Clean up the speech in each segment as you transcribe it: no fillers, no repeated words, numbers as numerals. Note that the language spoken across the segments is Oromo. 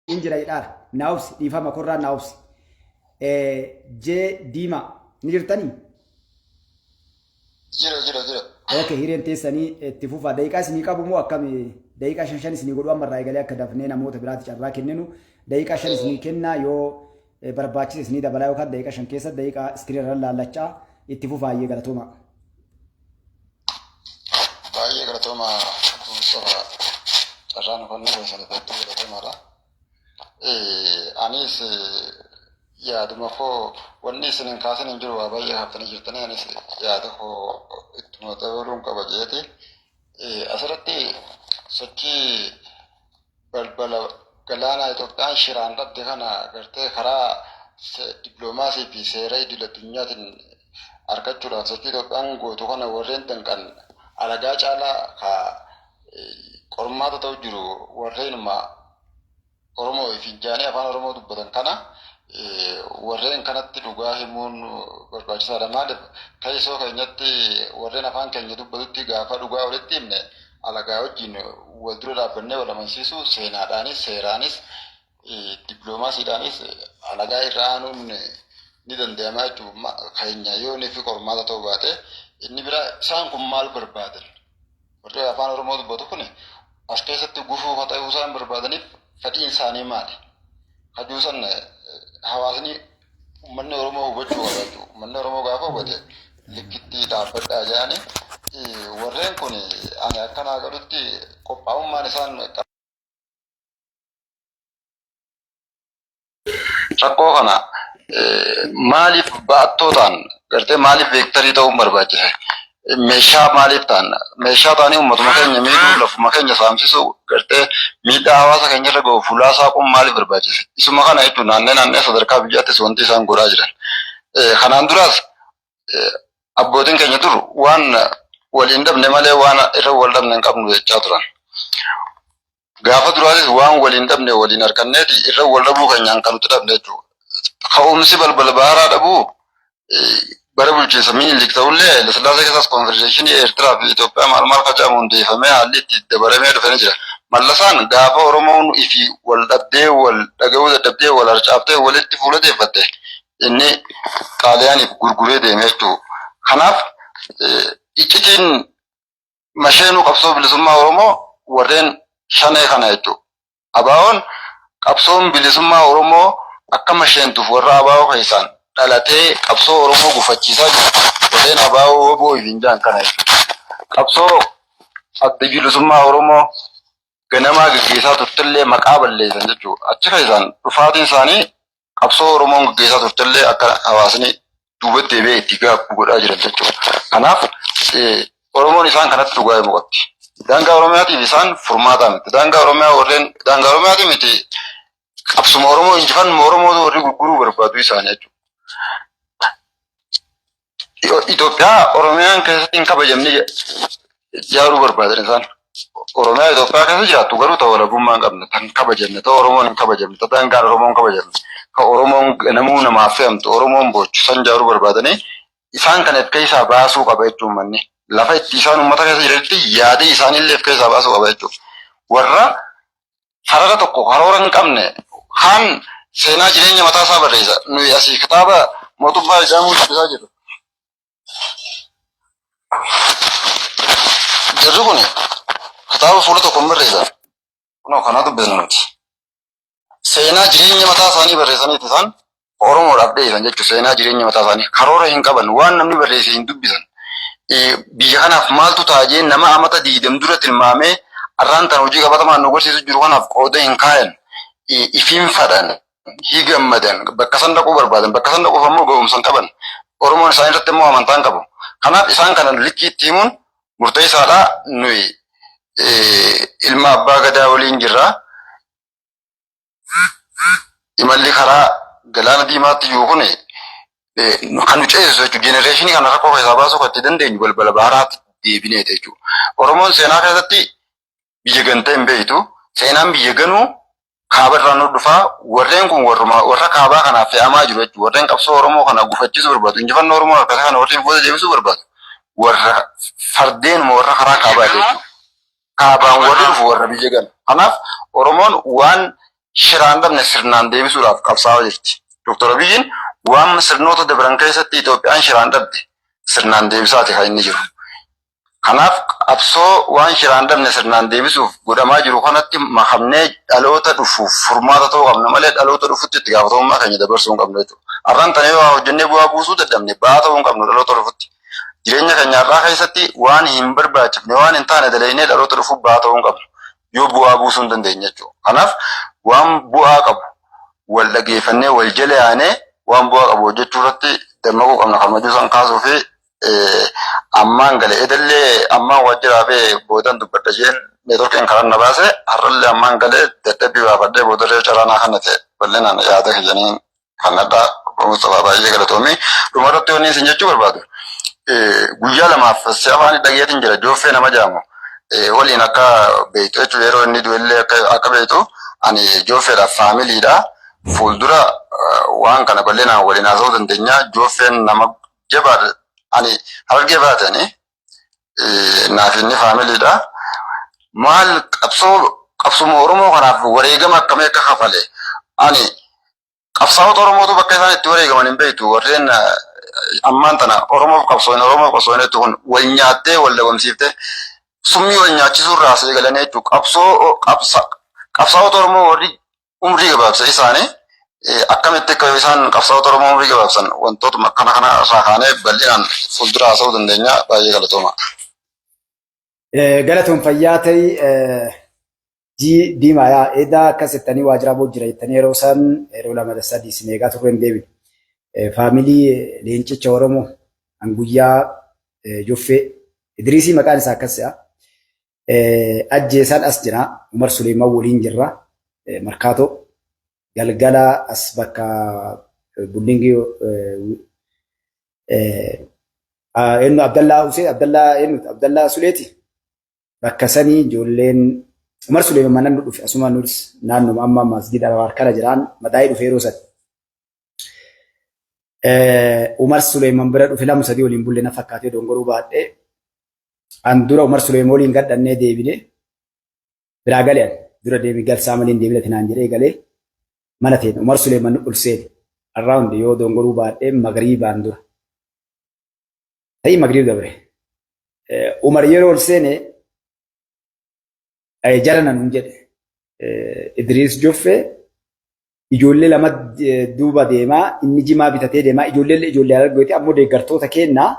In jira jedhaara. Naa obsi dhiifama korraa naa obsi. J diimaa ni jirtanii? Jira jira jira. Ok hireen teessanii itti fufaa. Daqiiqaa isinii qabu moo akkami? Daqiiqaa shan shan isinii godhu amma irraa eegalee akka dafnee namoota biraatti carraa kenninu. Daqiiqaa 5 isinii kennaa yoo barbaachise isinii dabalaa yookaan daqiiqaa 5 keessa daqiiqaa iskiriin irra laallachaa itti fufaa hayyee galatooma. Baay'ee galatooma Mustafa carraa nu kennuu keessaniif hedduu galatoomaadha. Anis yaaduma koo wanni isin hin kaasin hin jiru waa baay'ee kaaftanii jirtanii anis yaada koo ittuma dabaluun qaba jeeti. Asirratti sochii balbala galaanaa Itoophiyaan shiraan dhabde kana gartee karaa dippiloomaasii fi seera idil addunyaatiin argachuudhaaf sochii Itoophiyaan gootu kana warreen danqan alagaa caalaa ka qormaata ta'u jiru warreenuma Oromoo fi jaanii afaan Oromoo dubbatan kana warreen kanatti dhugaa himuun barbaachisaadha. Maaliif keessoo keenyatti warreen afaan keenya dubbatutti gaafa dhugaa walitti himne alagaa wajjin wal dura dhaabbannee wal amansiisuu seenaadhaanis seeraanis dippiloomaasiidhaanis alagaa irra aanuun ni danda'ama jechuudha. Keenya yoo inni fi qormaata ta'uu baate inni biraa isaan kun maal barbaadan? Warri afaan Oromoo dubbatu kun as keessatti gufuu ka ta'uu isaan barbaadaniif fedhiin isaanii maali? Hajuu san hawaasni uummanni Oromoo hubachuu qaba jechuudha. Uummanni Oromoo gaafa hubate likkitti dhaabbadhaa jedhani warreen kun ani akka naa galutti qophaa'ummaan isaan rakkoo kana maaliif ba'attoo ta'an gartee maaliif veektarii ta'uun barbaachise? Meeshaa maaliif ta'an? Meeshaa ta'anii uummatuma keenya miidhuu, lafuma keenya saamsisuu, gartee miidhaa hawaasa keenya irra gahu fuulaa saaquun maaliif barbaachise? Isuma kana jechuun naannee naannee sadarkaa biyyaattis wanti isaan godhaa jiran. Kanaan duraas abbootiin keenya dur waan waliin dhabne malee waan irra wal dhabne hin qabnu jechaa turan. Gaafa duraatis waan waliin dhabne waliin harkanneeti irra wal dhabuu keenyaan kan nuti dhabne jechuudha. Ka'umsi balbala baaraa dhabuu bara bulchiinsa Minilik ta'ullee Hayilasillaasee keessaas konfedereeshinii Eertiraa fi Itoophiyaa maal maal facaamu hundeeffamee haalli itti dabaramee dhufe ni jira. Mallasaan gaafa Oromoon ifi wal dhabdee wal dhaga'uu dadhabdee wal harcaaftee walitti fuula deeffatte inni Xaaliyaaniif gurguree deeme jechuudha. Kanaaf iccitiin masheenuu qabsoo bilisummaa Oromoo warreen shanee kana jechuudha. ABOn qabsoon bilisummaa Oromoo akka masheentuuf warra ABO keessaan dhalatee qabsoo Oromoo gufachiisaa jiru warreen ABO WBO hin jaan kana jechuudha. Qabsoo adda bilisummaa Oromoo ganamaa gaggeessaa turtellee maqaa balleessan jechuudha. Achi keessaan dhufaatiin isaanii qabsoo Oromoon gaggeessaa turtellee akka hawaasni duubatti deebi'ee itti gaabbu godhaa jiran jechuudha. Kanaaf Oromoon isaan kanatti dhugaa himuu qabdi. Daangaa Oromiyaatiif isaan furmaataa miti. Daangaa Oromiyaa warreen daangaa Oromiyaatii miti qabsuma Oromoo injifannuma Oromoo warri gurguruu barbaadu isaanii jechuudha. Itoophiyaa Oromiyaan keessatti hin kabajamne ijaaruu barbaadan isaan. Oromiyaa Itoophiyaa keessa jiraattu garuu ta walabummaa hin qabne, tan kabajamne, ta Oromoon hin kabajamne, ta daangaan Oromoon kabajamne, ka Oromoon namuu namaaf fe'amtu, Oromoon boochu san ijaaruu barbaadanii isaan kana of keessaa baasuu qaba jechuun manni. Lafa itti isaan uummata keessa jiranitti yaada isaaniillee of keessaa baasuu qaba jechuudha. Warra sarara tokko karoora hin qabne kaan seenaa jireenya mataa isaa barreessa. Nuyi asii kitaaba mootummaa ijaamuu dubbisaa jirra. Jarri kun kitaaba fuula tokko hin barreessan. Kunoo kanaa dubbisna nuti. Seenaa jireenya mataa isaanii barreessaniiti isaan Oromoodhaaf dhiyeessan jechuudha. Seenaa jireenya mataa isaanii karoora hin qaban waan namni barreesse hin dubbisan. Biyya kanaaf maaltu ta'a jee nama amata diidam dura tilmaamee arraan tan hojii qabatamaan nu agarsiisu jiru kanaaf qooda hin kaayan. Ifiin fadhan, hi gammadan, bakka san dhaquu barbaadan, bakka san dhaquuf ammoo ga'umsa hin qaban. Oromoon isaan irratti immoo amantaa hin qabu. Kanaaf isaan kana likkii itti himuun murteessaadha. Nuyi ilma abbaa gadaa waliin jirra. Imalli karaa galaana diimaatti jiru kun kan nu ceesisu jechuudha. Jenereeshinii kana rakkoo keessaa baasuu kan itti dandeenyu balbala baaraatti deebineeti jechuudha. Oromoon seenaa keessatti biyya gantee hin beektu. Seenaan biyya ganuu kaaba irraa nu dhufaa. Warreen kun warruma warra kaabaa kanaaf fe'amaa jiru jechuudha. Warreen qabsoo Oromoo kana gufachiisuu barbaadu. Injifannoo Oromoo harkasa kana warreen booda deebisuu barbaadu. Warra fardeenuma warra karaa kaabaa jechuudha. Kaabaan warri dhufu warra biyya ganu. Kanaaf Oromoon waan shiraan dhabne sirnaan deebisuudhaaf qabsaa'aa jirti. Dr. Abiyyiin waan sirnoota dabran keessatti Itoophiyaan shiraan dhabde sirnaan deebisaati kan inni jiru. Kanaaf qabsoo waan shiraan dhabne sirnaan deebisuuf godhamaa jiru kanatti makamnee dhaloota dhufuuf furmaata ta'uu qabna malee dhaloota dhufutti itti gaafatamummaa keenya dabarsuu hin qabnu jechuudha. Har'aan tana yoo hojjennee bu'aa buusuu dadhabne ba'aa ta'uu hin qabnu dhaloota dhufutti. Jireenya keenya har'aa keessatti waan hin barbaachifne, waan hin taane dalaynee dhaloota dhufuuf ba'aa ta'uu hin qabnu. Yoo bu'aa buusuu hin dandeenye jechuudha. Kanaaf waan bu'aa qabu wal dhageeffannee, wal jala yaanee waan bu'aa qabu hojjechuu irratti dammaquu qabna. Kan hojii san kaasuu fi ammaan gale edallee ammaan waajjiraa ba'e boodan dubbadha jeen neetworkiin karaa na baase. Har'allee ammaan galee dadhabbii baafadhee boodarree caraanaa kana ta'e bal'inaan yaada kiyyanii kan addaa. Mustafaa, baay'ee galatoomii. Dhumarratti wanni isin jechuu barbaadu, guyyaa 2f si afaan dhageetiin jira. Jooffee nama jaamu waliin akka beektu jechuudha. Yeroo inni du'ellee akka beektu ani jooffeedhaaf faamiliidha. Fuuldura waan kana bal'inaan waliin haasa'uu dandeenya. Jooffeen nama jabaadha. Ani Harargee baatanii naaf inni faamiliidha. Maal qabsoo qabsuma Oromoo kanaaf wareegama akkamii akka kafale, ani qabsaa'ota Oromootu bakka isaan itti wareegaman hin beektu. Warreen ammaan tana Oromoof qabsoon, Oromoof qabsoon jettu kun wal nyaattee, wal dhabamsiiftee, summii wal nyaachisuu irraa asii galanii jechuudha. Qabsoo qabsaa'ota Oromoo warri umrii gabaabsa isaanii akkamitti akka isaan qabsaa'ota Oromoo umrii gabaabsan, wantootuma akkana kana irraa kaanee bal'inaan fuuldura haasa'uu dandeenya. Baay'ee galatooma. Galatoon, fayyaa ta'ii. Diimaa yaa edaa akkas jettanii waajjira boo jira jettanii yeroo san yeroo lama sadii isin eegaa turre, hin deebine. Faamilii leencicha Oromoo hanguyyaa Joffee Idriisii maqaan isaa akkas se'a. Ajjeesaan as jira. Umar Suleeman waliin jirra. Markaatoo galgala as bakka buildingii eenyu, Abdallaa Huseen, Abdallaa eenyu, Abdallaa Suleeti. Bakka sanii ijoolleen Umar Suleeman mana nu dhufe, asuma nus naannoma amma masgida kana jiraan madaa'ii dhufe yeroo sani. Umar Suleeman bira dhufe, lama sadii waliin bulle na fakkaatee, dongoruu baadhee. An dura Umar Suleeman waliin gadhannee deebine, biraa galee an dura deemi galsaa malee hin deebine naan jedhee galee mana teenya. Umar Suleeman nu ol seene. Around, yoo dongoruu baadhee, magriibaan dura. Ta'ii magriib dabre. Umar yeroo ol seene jara nanuun jedhe. Idriis Joffee ijoollee lama duuba deemaa, inni jimaa bitatee deemaa, ijoollee ijoollee argate, ammoo deeggartoota kennaa,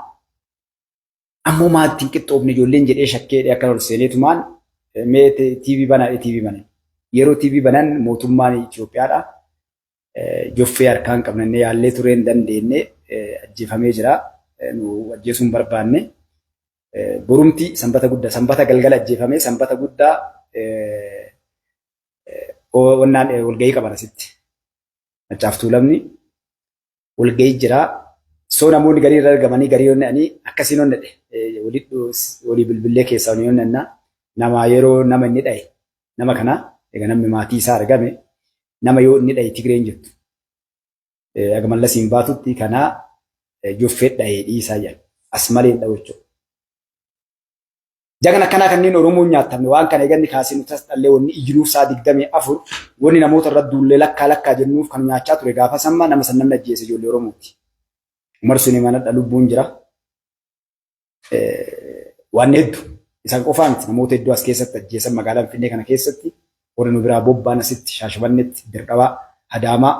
ammoo maatti hin qixxoofne ijoolleen jedhee shakkeedhe. Akka ol seeneetumaan mee TV banaa, TV banan. Yeroo TV banan mootummaan Itoophiyaadha. Joffee harkaan qabnannee yaallee turee hin dandeenye, ajjeefamee jira. Nu ajjeesuu hin barbaanne. Borumti sanbata guddaa, sanbata galgala ajjeefamee, sanbata guddaa wannaan walgahii qaban asitti. Macaaftuu lamni walgahii jira. So namoonni garii irra argamanii garii onna'anii akkasiin onnadhe, walii bilbillee keessaa ni onnannaa. Nama yeroo nama inni dhaye nama kana egaa namni maatii isaa argame, nama yoo inni dhaye Tigreen jirtu. Aga mallasiin baatutti kanaa joffee dhahee dhiisaa jedhan. As malee hin dha'u jechuudha. Jagan akkanaa kanneen Oromoon nyaatamne waan kana eeganni kaasee nuti as dhallee wanni iyyinuuf sa'a 24 wanni namoota irra duullee lakkaa lakkaa jennuuf kan nyaachaa ture gaafa samma nama san namni ajjeese ijoollee Oromooti. Umar Suleemaan lubbuun jira. Waan hedduu isaan qofaa miti, namoota hedduu as keessatti ajjeesan. Magaalaa Finfinnee kana keessatti warri nu biraa bobba'an asitti Shaashamannetti, Dirqabaa, Adaamaa,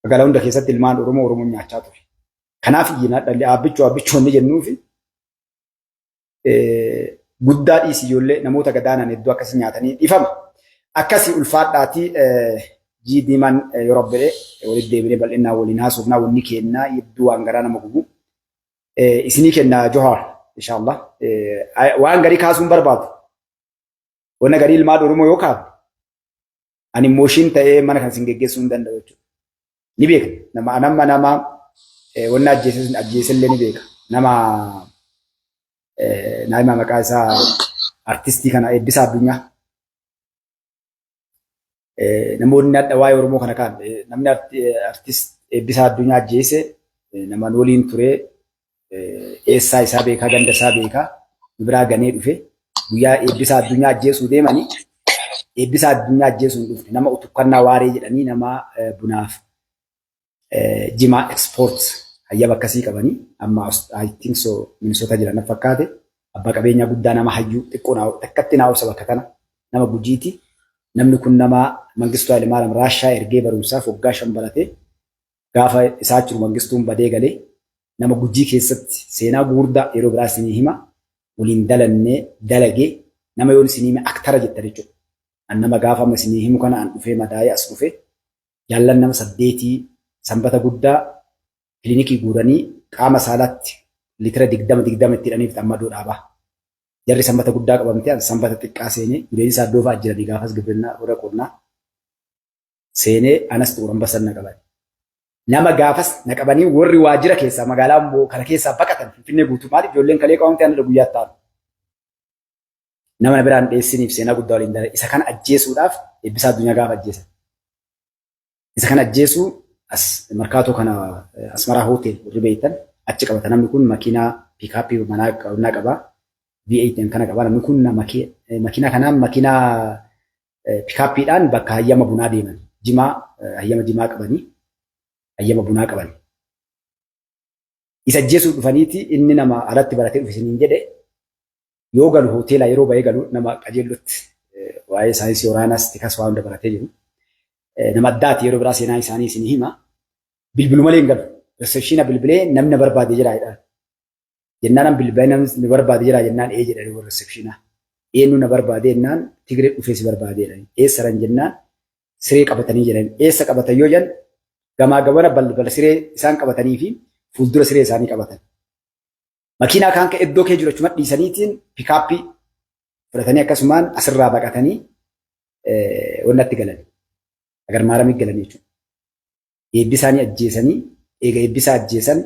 magaalaa hunda keessatti ilmaan Oromoo Oromoon nyaachaa ture. Kanaaf iyyinaa dhalli aabbichuu aabbichuu wanni jennuufi guddaa dhiisi, ijoollee namoota gadaanaan hedduu akkasii nyaatanii dhiifama. Akkasii ulfaadhaatii jii diimaan yeroo rabbedhe walitti deebinee bal'inaan waliin haasofnaa. Wanni kennaa hedduu waan garaa nama gubu. Isinii kennaa Johaar, inshallah. Waan garii kaasuun barbaadu. Wanna garii ilmaan Oromoo yoo kaafne ani emotion ta'ee mana kan isin geggeessuu hin danda'u jechuudha. Ni beeka. Nama nama nama wanna ajjeese ajjeesellee ni beeka. Nama naa'ima maqaa isaa artistii kana Eebbisaa Addunyaa. Namoonni adda waa'ee Oromoo kana kaan namni artist Eebbisaa Addunyaa ajjeese nama waliin ture, eessaa isaa beekaa, ganda isaa beekaa, nu biraa ganee dhufe. Guyyaa Eebbisaa Addunyaa ajjeesuu deemanii Eebbisaa Addunyaa ajjeesuu hin dhufne. Nama Utukkannaa Waaree jedhanii nama bunaaf jimaa export hayyama akkasii qabanii amma, I think so, Minnesota jiran na fakkaate. Abbaa qabeenyaa guddaa, nama hayyuu xiqqoo naa takkatti naa obsa bakka tana, nama Gujiiti. Namni kun nama Mangistuu Hayilemaariyaam Raashaa ergee barumsaaf waggaa 5 baratee, gaafa isaa jiru Mangistuun badee galee, nama Gujii keessatti seenaa gurguddaa yeroo biraa isinii hima waliin dalannee dalagee, nama yoon isinii hime aktara jettan jechuudha. An nama gaafa amma isinii himu kana an dhufee madaa'ee as dhufee jaallan nama saddeetii Sanbata Guddaa kilinikii guuranii qaama saalaatti liitira 20 20 itti hidhaniif amma dhaabaa. Jarri Sanbata Guddaa qabamtee an Sanbata Xiqqaa seenee gudeedii isaa iddoo fa'aa jiranii gaafas gibirinaa warra qonnaa seenee anas Xuqur Ambassan na qaban. Nama gaafas na qabanii warri waajjira keessaa magaalaa Amboo kana keessaa baqatan, Finfinnee guutuu maaliif ijoolleen kalee qabamtee anadha guyyaa ta'an. Nama na biraan dheessiniif seenaa guddaa waliin dalage. Isa kana ajjeesuudhaaf Eebbisaa Addunyaa gaafa ajjeesan. Isa kana ajjeesuu as Markaatoo kana Asmaraa Hotel warri beektan achi qabata. Namni kun makiinaa pickup manaa qabnaa qaba. V8 kana qaba. Namni kun makiinaa kanaan, makiinaa pickupiidhaan bakka hayyama bunaa deeman. Jimaa, hayyama jimaa qabanii, hayyama bunaa qaban. Isa ajjeesuuf dhufaniiti. Inni nama alatti baratee dhufe isiniin jedhe. Yoo galu hoteelaa yeroo bahee galu nama qajeellotti waa'ee saayinsii waraanaas tikas waa hunda baratee jiru. Nama addaati, yeroo biraa seenaa isaanii isinii hima. Bilbilu malee hin galu. Reception bilbilee namni na barbaade jira jedhaan. Jennaan an bilbilee namni na barbaade jira jennaan ee jedhanii warra reception. Eenyu na barbaade jennaan Tigree dhufee si barbaade jedhanii. Eessaran jennaan siree qabatanii jedhan. Eessa qabatan yoo jedhan gamaa gamana balbala siree isaan qabatanii fi fuuldura siree isaanii qabatan. Makiinaa kaan ka iddoo kee jiru achuma dhiisaniitiin pickup fudhatanii akkasumaan asirraa baqatanii wannatti galan. Agarmaaramii galan jechuudha. Eebbisaanii ajjeesanii, eega Eebbisaa ajjeesan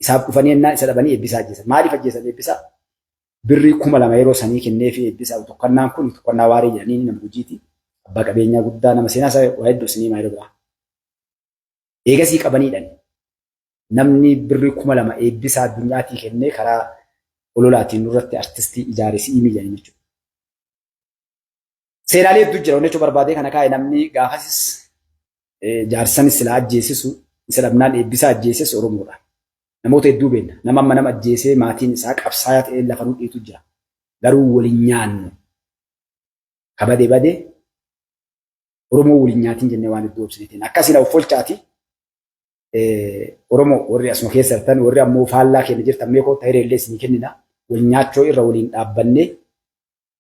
isaaf dhufanii ennaan isa dhabanii Eebbisaa ajjeesan. Maaliif ajjeesan Eebbisaa? Birrii 2000 yeroo sanii kennee fi Eebbisaa Tukkannaan kun Tukkannaa Waaree jedhanii nama Gujiiti. Abbaa qabeenyaa guddaa, nama seenaa isaa waa hedduu isinii himaa yeroo biraa. Eegasii qabaniidhaan namni birrii 2000 Eebbisaa Addunyaatii kennee karaa ololaatiin nurratti artistii ijaare si'ii jedhanii jechuudha. Seenaalee hedduu jira. Wanni jechuu barbaadee kana kaa'e, namni gaafasis jaarsanis silaa ajjeesisu isa dhabnaan Eebbisaa ajjeeses Oromoodha. Namoota hedduu beekna. Nama amma nama ajjeesee maatiin isaa qabsaayaa ta'ee lafa nu dhiitu jira. Garuu waliin nyaannu. Ka bade bade, Oromoo waliin nyaatiin jennee waan hedduu obsineetiin. Akkasiin of folchaati. Oromoo warri asuma keessa jirtan, warri ammoo faallaa keenya jirtan, mee kottaa hiree illee isinii kennina. Wal nyaachoo irra waliin dhaabbannee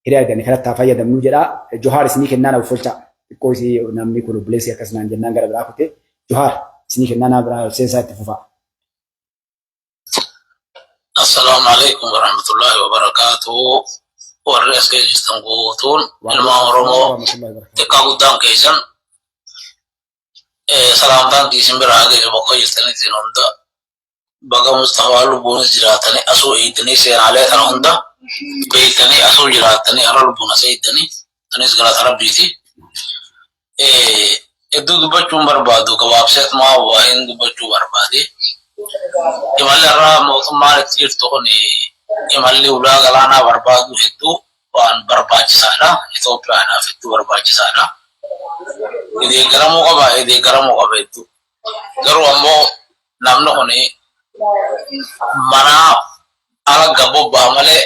hiree arganne kanatti haa fayyadamnuu jedhaa. Johaar isinii kennaa, of folchaa. Xiqqoo isii namni kun obboleessi akkas naan jennaan gara biraa kutee. Johaar isinii kennaa, nama biraa seensaa itti fufaa. Assalaamu alaikum warahmatullahi wabarakatuh. Warri as keessa jirtan guutuun ilmaan Oromoo xiqqaa guddaan keessan salaamtaan isin biraa geessu bakka jirtanitti hunda baga Mustafaa lubbuunis jiraatanii asuu eegdanii, seenaalee kana hunda beektanii asuu jiraatanii har'a lubbuun as eegdanii, anis galata Rabbiiti. Hedduu dubbachuun barbaadu, gabaabseetumaa waa'een dubbachuu barbaade. Imalli irraa mootummaan itti jirtu kun imalli ulaa galaanaa barbaadu hedduu waan barbaachisaadha. Itoophiyaadhaaf hedduu barbaachisaadha. Deeggaramuu qaba, deeggaramuu qaba hedduu. Garuu ammoo namni kun mana ala gabbobbaa malee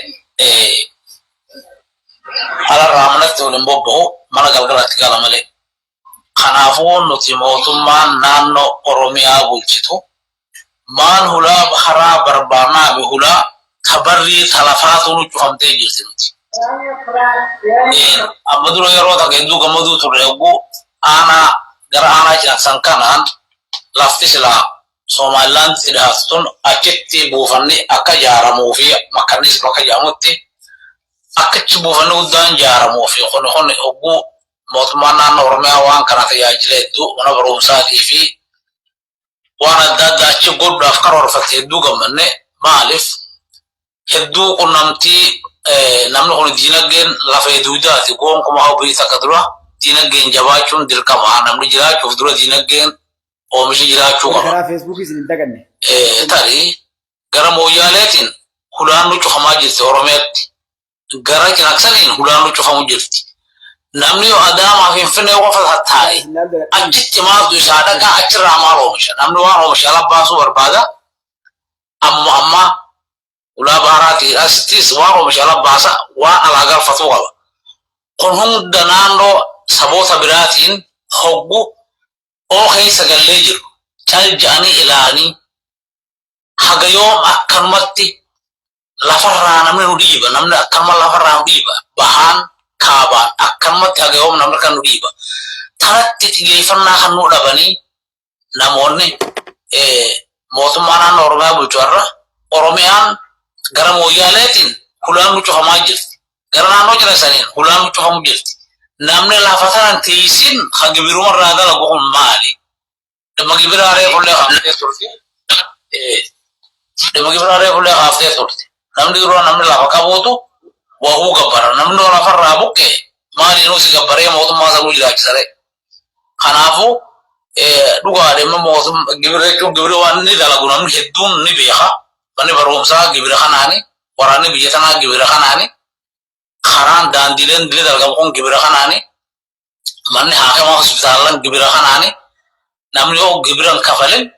alarraa manatti waliin bobba'u, mana galgalatti gala malee. Kanaafuu nuti mootummaan naannoo Oromiyaa bulchitu maal hulaa baharaa barbaannaa fi hulaa tabarrii talafaatu nu cufamtee jirti nuti. Amma dura yeroo takka hedduu gammaduu turre, yogguu aanaa gara aanaa Cinaaksan kanaan lafti silaa Somaalilaanditti dhihaatu tun achitti buufanni akka ijaaramuu fi makkannis bakka jedhamutti akkachi buufanni guddaan ijaaramuu fi kun hogguu mootummaan naannoo Oromiyaa waan kana tajaajila hedduu mana barumsaatii fi waan adda addaa achi godhuudhaaf karoorfatte hedduu gammanne. Maaliif hedduu qunnamtii namni kun diinagdeen lafee duudaati gonkumaa hobbii takka dura diinagdeen jabaachuun dirqama, namni jiraachuuf dura diinagdeen oomishi jiraachuu qaba. Karaa Feesbuukii isin hin daganne. Tarii gara Mooyyaaleetiin hulaan nu cufamaa jirti Oromiyaatti. Gara Cinaaksaniin hulaan nu cufamu jirti. Namni yoo Adaamaa Finfinnee qofa taa'e achitti maaltu isaa dhaqaa, achirraa maal oomisha? Namni waan oomisha ala baasuu barbaada. Amma amma ulaa baharaatii asittis waan oomisha ala baasa, waan alaa galfatuu qaba. Kun hunda naannoo saboota biraatiin hoggu oo keessa gallee jiru cal ja'anii ilaalanii, haga yoom akkanumatti lafarraa namni nu dhiiba? Namni akkanuma lafarraa nu dhiiba, bahaan kaabaan akkanumatti haga yoom namni kan nu dhiiba? Tanatti xiyyeeffannaa kan nu dhabanii namoonni mootummaa naannoo Oromiyaa bulchu irra Oromiyaan gara Mooyyaaleetiin hulaan nu cufamaa jirti. Gara naannoo jiran saniin hulaan nu cufamu jirti. Namni lafa tanan tiisin ha gibiruma irraa dalagu kun maali? Dhimma gibiraa reefullee kaaftee turte. Dhimma gibiraa reefullee kaaftee turte. Namni duraan namni lafa qabuutu wahuu gabbara. Namni lafarraa buqqee maaliinuu si gabbaree mootummaa sanuu jiraachisare? Kanaafuu dhugaa dhimma mootummaa gibira jechuun gibira waan inni dalagu namni hedduun ni beeka. Manni barumsaa gibira kanaani, waraanni biyya tanaa gibira kanaani, karaan daandiileen illee dalagamu kun gibira kanaani, manni haakimaa hospitaalan gibira kanaani. Namni yoo gibira hin kafalin,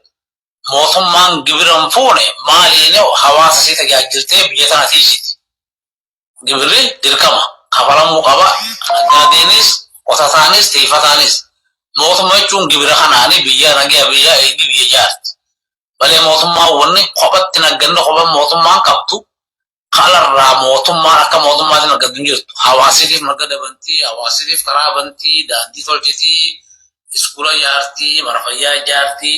mootummaan gibira hin fuune, maaliin hawaasa isii tajaajiltee biyya tana tiisiti? Gibirri dirqama kafalamuu qaba. Naggaadeenis, qotataanis, tiifataanis. Mootummaa jechuun gibira kanaani biyya nagaa, biyya eegdii, biyya ijaarti. Malee mootummaan wanni kophatti nagganni kophan mootummaan qabdu kalarraa mootummaan akka mootummaatti naggaddu hin jirtu. Hawaasitiif nagada bantii, hawaasitiif karaa bantii, daandii tolchitii, iskuula ijaartii, mana fayyaa ijaartii,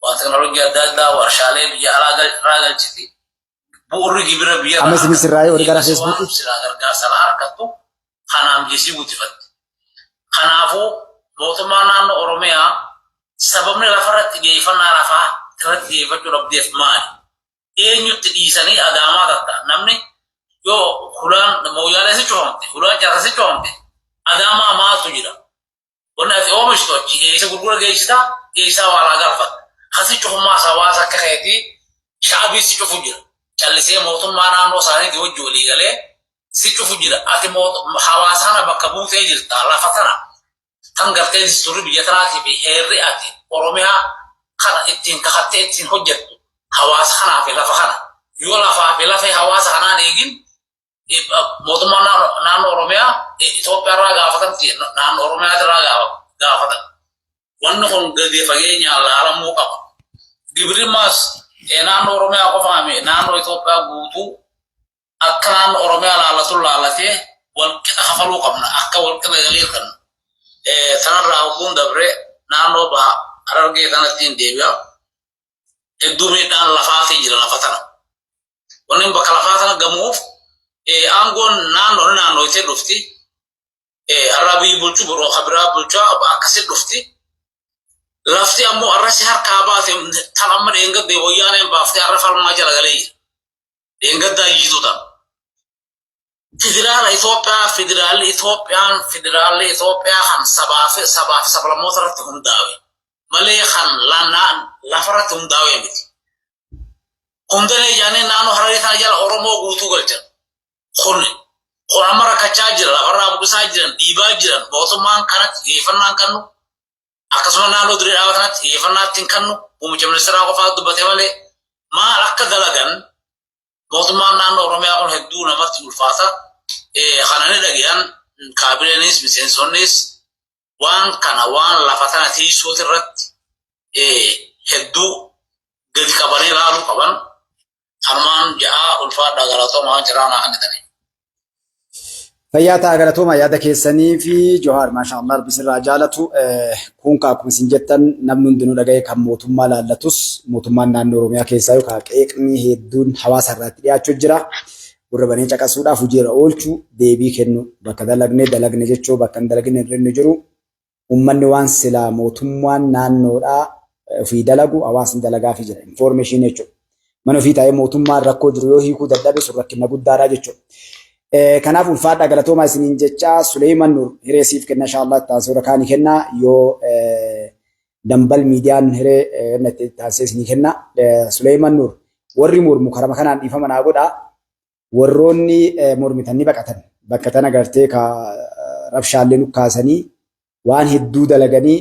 waan teknooloojii adda addaa warshaalee biyya alaa irraa galchiti. Bu'uurri gibira biyya Amma isinis irraa horii gara Feesbuukii. Silaa gargaarsa alaa argattu kanaan biyyasii guddifatti. Kanaafuu mootummaan naannoo Oromiyaa sababni lafarratti xiyyeeffannaa lafaa irratti xiyyeeffachuu dhabdeef maali? Eenyutti dhiisanii Adaamaa tatta? Namni yoo hulaan Mooyyaalee si cufamte, hulaan Carsa si cufamte, Adaamaa maaltu jira? Wanni ati oomishtu achi eessa gurgura geessitaa? Eessaa waa alaa galfatta? Kasi cufummaas hawaasa akka keetii shaabii si cufu jira. Callisee mootummaa naannoo isaaniitii wajji walii galee si cufu jira. Ati hawaasa kana bakka buutee jirta, lafa tana. Tan gartee disturri biyya tanaatii fi heerri ati Oromiyaa kana ittiin kakattee ittiin hojjettu hawaasa kanaa fi lafa kana. Yoo lafaa fi lafee hawaasa kanaan eegin, mootummaan naannoo Oromiyaa Itoophiyaa irraa gaafatamti, naannoo Oromiyaa irraa gaafatan. Wanni kun gadi fageenyaan laalamuu qaba. Gibirri maas naannoo Oromiyaa qofaame, naannoo Itoophiyaa guutuu akka naannoo Oromiyaa laallatu laallatee walqixa kafaluu qabna, akka walqixa galii qabna. Sanarraa hogguun dabre naannoo baha Harargee kanatti hin deebi'a. Hedduu miidhaan lafaatii jira lafa tana. Wanni bakka lafaa tana gamuuf aangoon naannoo naannoo itee dhufti. Har'a biyyi bulchu, boroo kabiraa bulchaa akkasi dhufti. Lafti ammoo har'a si harkaa baate tan amma dheengadde wayyaaneen baaftee har'a falmaa jala galee jira. Dheengaddaa iyyituu tan. Federaala Itoophiyaa, federaalli Itoophiyaan, federaalli Itoophiyaa kan sabaa fi sablammoota irratti hundaa'e malee kan lafa irratti hundaa'e miti. Hundanee jaanee naannoo Hararii tana jala Oromoo guutuu galchan. Kun amma rakkachaa jira, lafarraa buqisaa jiran, dhiibaa jiran, mootummaan kanatti xiyyeeffannaan kennu, akkasuma naannoo Diree Dhaabaa kanatti xiyyeeffannaa ittiin kennu, muummicha ministeeraa qofaa dubbate malee maal akka dalagan mootummaan naannoo Oromiyaa kun hedduu namatti ulfaata. Kana ni dhagayan kaabineenis miseensonnis, waan kana waan lafa tana tiisuuti irratti hedduu gadi qabanii ilaaluu qaban. Kanumaan ja'a, ulfaadhaa, galatoomaa, jiraanaa kennitanii. Fayyaa ta'a, galatooma yaada keessanii fi Johaar, maashaa Allah, rabbi sirraa jaalatu. Kun akkuma isin jettan namni hundinuu dhaga'e, kan mootummaa laallatus, mootummaan naannoo Oromiyaa keessaa yookaan qeeqni hedduun hawaasa irratti dhiyaachuu jira. Gurra banee caqasuudhaaf hojiirra oolchuu, deebii kennu, bakka dalagne dalagne jechuu, bakka hin dalagne hin jiru. Uummanni waan silaa mootummaan naannoodhaa ofii dalagu hawaasni dalagaafii jira. Information jechuudha. Mana ofii taa'ee mootummaan rakkoo jiru yoo hiikuu dadhabe sun rakkina guddaadha jechuudha. Kanaaf ulfaadhaa, galatoomaa isiniin jecha. Suleeman Nur, hiree siif kenna inshaallah, taasisuudha kaanii kenna, yoo dambal miidiyaan hiree taasisee isinii kenna. Suleeman Nur, warri mormu karama kanaan dhiifama naa godhaa. Warroonni mormitan ni baqatan. Bakka tana gartee ka Rabshaallee nukkaasanii waan hedduu dalaganii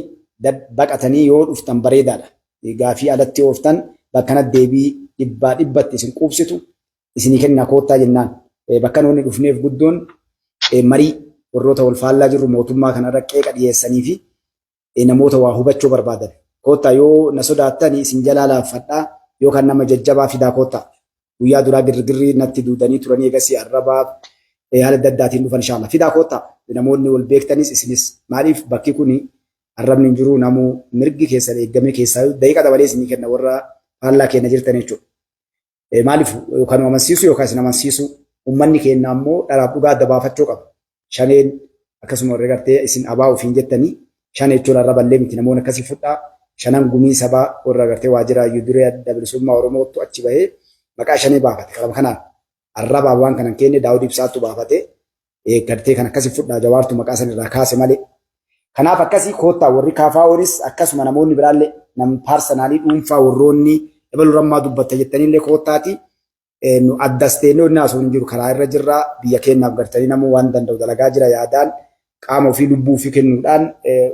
baqatanii yoo dhuftan bareedaadha. Gaafii alatti ooftan bakka deebii dhibbaa dhibbatti isin quubsitu isinii kenna koottaa jennaan. Bakka nuti dhufneef guddoon marii warroota wal faallaa jirru mootummaa kanarra qeeqa dhiyeessanii fi namoota waa hubachuu barbaadan. Koottaa, yoo na sodaattani isin jalaa laaffadhaa yookaan nama jajjabaa fidaa koottaa. Guyyaa duraa girgirrii natti duudanii turanii egasii arrabaa haala adda addaatiin dhufan inshallah. Fidaa koottaa, namoonni wal beektanis isinis. Maaliif, bakki kuni arrabni hin jiru, namuu mirgi keessan eeggamee keessaa daqiiqa dabalee isinii kenna warra faallaa keenya jirtan jechuudha. Maaliif, yookaan nu amansiisu yookaan isin amansiisu, uummanni keenya ammoo dharaaf dhugaa adda baafachuu qaba. Shaneen akkasuma warri gartee isin abaa ofiin jettanii shan jechuun arraballee miti, namoonni akkasii fudhaa. Shanan Gumii Sabaa warra gartee waajjira duree Adda Bilisummaa Oromootu achi bahee maqaa shanee baafate. Karama kanaan arrabaa waan kanan kenne Daawud Ibsaattu baafate gartee kan akkasii fudhaa, Jawaartu maqaa san irraa kaase malee. Kanaaf akkasii koottaa, warri kaafaa'oonis akkasuma namoonni biraallee nam personally dhuunfaa warroonni ebalu rammaa dubbatta jettanillee koottaati. Nu addas teennee inni haasa'u hin jiru, karaa irra jirra. Biyya keenyaaf gartanii namuu waan danda'u dalagaa jira, yaadaan qaama ofii lubbuu ofii kennuudhaan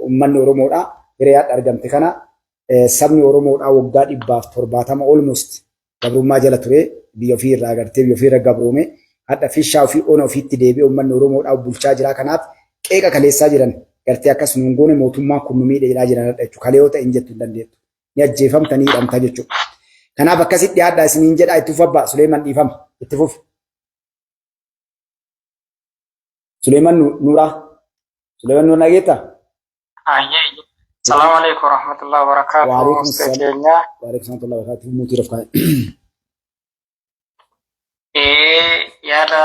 uummanni Oromoodha. Hiree yaadda argamte kana sabni Oromoodha waggaa 170 almost gabrummaa jala ture, biyya ofii irraa gartee biyya ofii irra gabroome, hadha fishaa ofii ona ofiitti deebi'ee uummanni Oromoodha bulchaa jira. Kanaaf qeeqa kaleessaa jiran gartee akkas nuun goone, mootummaan kun nu miidhe jedhaa jiran hadha jechuudha. Kalee yoo ta'e hin jettu hin dandeettu. Ni ajjeefamtanii hidhamta jechuudha. Kanaaf akkasitti dhiyaadhaa isiniin jedhaa. Itti fufa abbaa Suleeman, dhiifama, itti fufi. Suleeman Nuuraa. Suleeman Nuuraa, nageettaa? Ayyee. Salaamu alaikum warahmatullahi wabarakatuh. Waalaikum Ustaz salaam. keenya. Waalaikum salaam wa barakatuh. Muutii rafkaa. Yaada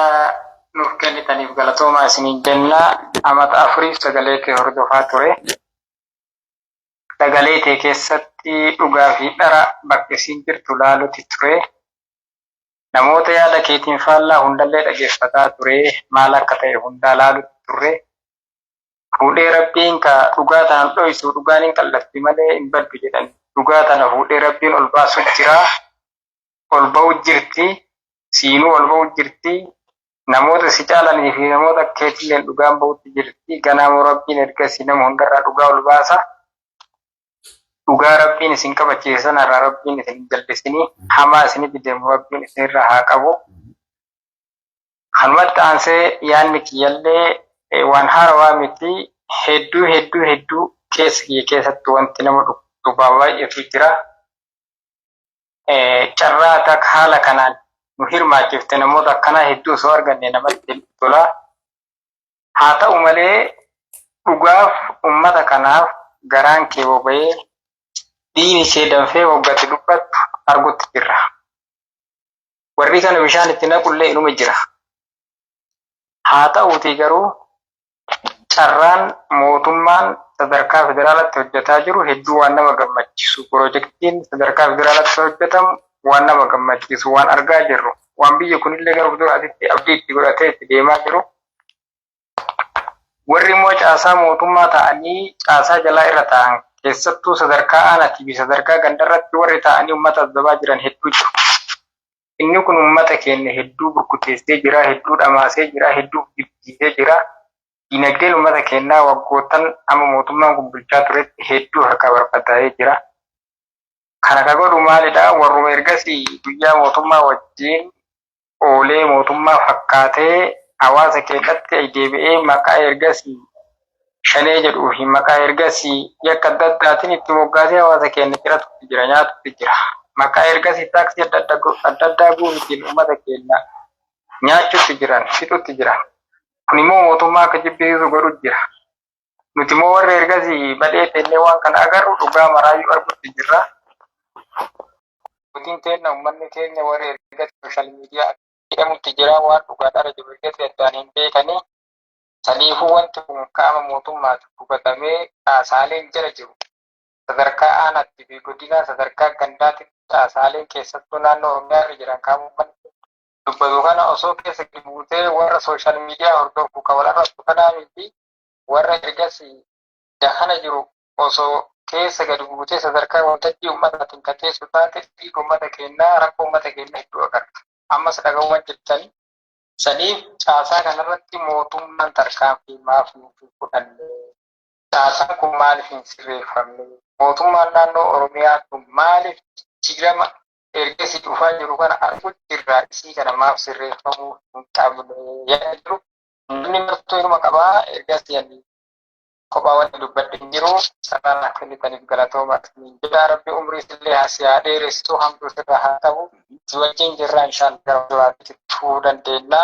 nuuf kennitaniif galatoomaa isiniin jenna. Amata 4f sagalee kee hordofaa ture. Sagalee kee keessatti dhugaa fi dhara bakka isiin jirtu laaluti ture. Namoota yaada keetiin faallaa hundallee dhageeffataa ture. Maal akka ta'e hundaa laalutti turre. Fuudhee Rabbiin ka dhugaa tanaan dhoysu, dhugaan hin qal'atti malee hin baddu jedhan. Dhugaa tana fuudhee Rabbiin ol baasu jira. Ol ba'u jirti. Siinuu ol ba'u jirti. Namoota si caalanii fi namoota akka keetilleen dhugaan ba'utti jirti. Ganaamoo Rabbiin ergasii nama hundarraa dhugaa ol baasa. Dhugaa Rabbiin isin qabachiise sanarraa Rabbiin isin hin jallisinii. Hamaa isinitti deemu Rabbiin isinirraa haa qabu. Kanumatti aansee yaadni kiyyallee waan haarawaa miti, hedduu hedduu hedduu keessa kiyya keessatti wanti nama dhukkubaa baay'eetu jira. Carraa akka haala kanaan nu hirmaachifte namoota akkanaa hedduu osoo arganne namatti tola. Haa ta'u malee, dhugaaf uummata kanaaf garaan kee boba'ee, dhiigni kee danfee hoggate dubbattu argutti jirra. Warri kana bishaan itti naqullee inuma jira. Haa ta'uutii garuu carraan mootummaan sadarkaa federaalaatti hojjetaa jiru hedduu waan nama gammachiisu. Piroojeektiin sadarkaa federaalaatti hojjetamu waan nama gammachiisu, waan argaa jirru. Waan biyyi kunillee gara fuulduraatti abdii itti godhatee itti deemaa jiru. Warri immoo caasaa mootummaa ta'anii caasaa jalaa irra ta'an, keessattuu sadarkaa aanaatii fi sadarkaa gandarratti warri ta'anii uummata adabaa jiran hedduu jiru. Inni kun uummata keenya hedduu burkuteessee jira, hedduu dhamaasee jira, hedduu jibbisiisee jira. Dinagdeen uummata keenyaa waggootan amma mootummaan kun bulchaa turetti hedduu harkaa barbadaa'ee jira. Kana ka godhu maalidha? Warruma ergasii guyyaa mootummaa wajjin oolee mootummaa fakkaatee hawaasa keenyatti deebi'ee maqaa ergasii shanee jedhuu fi maqaa ergasii yakka adda addaatiin itti moggaasee hawaasa keenya ciratutti jira, nyaatutti jira. Maqaa ergasii taaksii adda addaa guuruutiin uummata keenya nyaachuutti jiran, fixutti jiran. Kun immoo mootummaa akka jibbisiisu godhu jira. Nuti immoo warra ergasii badhee teennee waan kana agarru dhugaa maraayyuu argutti jirra. Nutiin teenna, uummanni keenya warra ergasii social media jedhamutti jira, waan dhugaa dhara jiru ergasii addaan hin beekanii. Saniifuu wanti kun qaama mootummaatti hubatamee caasaaleen jala jiru sadarkaa aanaatti fi godinaa, sadarkaa gandaatti caasaaleen keessattuu naannoo Oromiyaa irra jiran qaama uummanni dubbatu kana osoo keessa buutee warra social media hordofu kan wal arrabsu kanaa miti, warra ergasii dahana jiru osoo keessa gadi buutee sadarkaa waltajjii uummataatiin kan teessu taate, dhiiga uummata keenyaa, rakkoo uummata keenyaa hedduu agarta. Ammas dhaga'uuwwan jirtanii. Saniif caasaa kanarratti mootummaan tarkaanfii maaf nuuf hin fudhanne? Caasaan kun maaliif hin sirreeffamne? Mootummaan naannoo Oromiyaa kun maaliif jijjiirama ergasii dhufaa jiru kana arguu jirraa isii kana maaf sirreeffamuu hin qabne? Yaada jiru namni martuu inuma qabaa ergasii ani kophaa wanni dubbadhe hin jiru sarara naaf kennitaniif galatooma isiniin jedha rabbi umrii isillee haa si haa dheeressu hamtuu sirraa haa qabu si wajjin jirra inshaallah gara duraatti fufuu dandeenya.